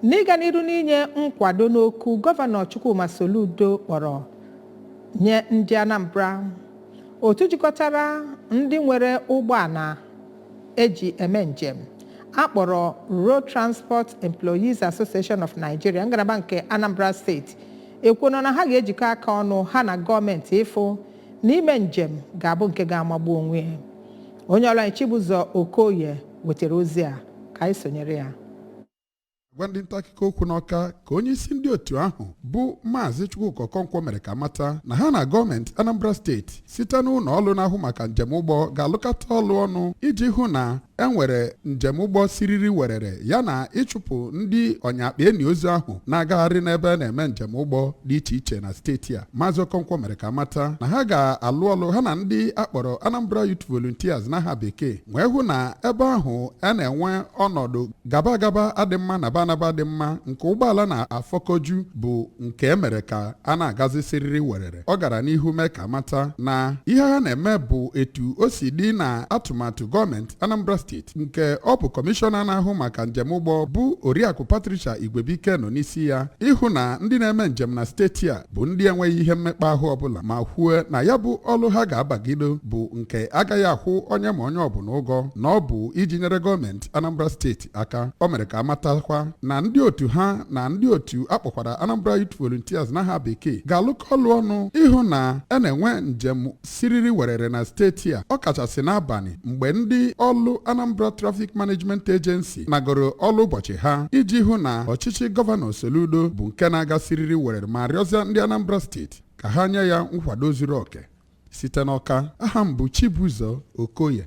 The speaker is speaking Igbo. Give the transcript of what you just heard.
N'ịga n'iru n'inye nkwado n'okwu Gọvanọ Chukwuma Soludo kpọrọ nye ndị Anambra, otu jikọtara ndị nwere ụgbọala eji eme njem a kpọrọ Road Transport Employees Association of Nigeria, ngalaba nke Anambra Steeti, ekwuona na ha ga-ejikọ aka ọnụ ha na gọọmenti ịfụ na ime njem ga-abụ nke ga-amagbu onwe ya. Onye ọrụ anyị Chibụzọ Okoye wetara ozi a, ka anyị sonyere ya. Gwa ndị nta akụkọ okwu n'Ọka ka onye isi ndị otu ahụ bụ Maazị Chukwuka Okonkwo mere ka mata na ha na gọọmenti Anambra Steeti site n'ụlọ ọrụ na-ahụ maka njem ụgbọ ga-alụkọta ọlụ ọnụ iji hụ na e nwere njem ụgbọ siriri werere, ya na ịchụpụ ndị ọnyakpa eni ozu ahụ na-agagharị n'ebe a na-eme njem ụgbọ dị iche iche na steeti a. Maazị Okonkwo mere ka mata na ha ga-alụ ọlụ ha na ndị akpọrọ Anambra Youth Volunteers n'aha bekee wee hụ na ebe ahụ a na-enwe ọnọdụ gaba gaba adị mma na banaba dị mma nke ụgbọala na-afọkọju bụ nke e mere ka a na-agazi siriri werere. Ọ gara n'ihu mee ka mata na ihe ha na-eme bụ etu o si dị na atụmatụ gọọmenti Anambra Steeti nke ọ bụ kọmishọna na-ahụ maka njem ụgbọ bụ Oriakụ Patricia Igwebike nọ n'isi ya, ịhụ na ndị na-eme njem na steeti a bụ ndị enweghị ihe mmekpa ahụ ọbụla, ma kwuo na ya bụ ọlụ ha ga-abagido bụ nke agaghị akwụ onye ma onye ọbụla ụgwọ, na ọ bụ iji nyere gọọmenti Anambra Steeti aka. O mere ka amatakwa na ndị otu ha na ndị otu akpọkwara Anambra Youth Volunteers n'aha bekee ga-alụkọ ọlụ ọnụ ịhụ na a na-enwe njem siriri werere na steeti a, ọ kachasị n'abalị mgbe ndị ọlụ Anambra Traffic Management Agency nagoro ọlụ ụbọchị ha, iji hụ na ọchịchị Gọvanọ Soludo bụ nke na-aga siriri werere, ma rịọzie ndị Anambra Steeti ka ha nye ya nkwado zuru oke. Site n'Ọka, aha m bụ Chibụzọ Okoye.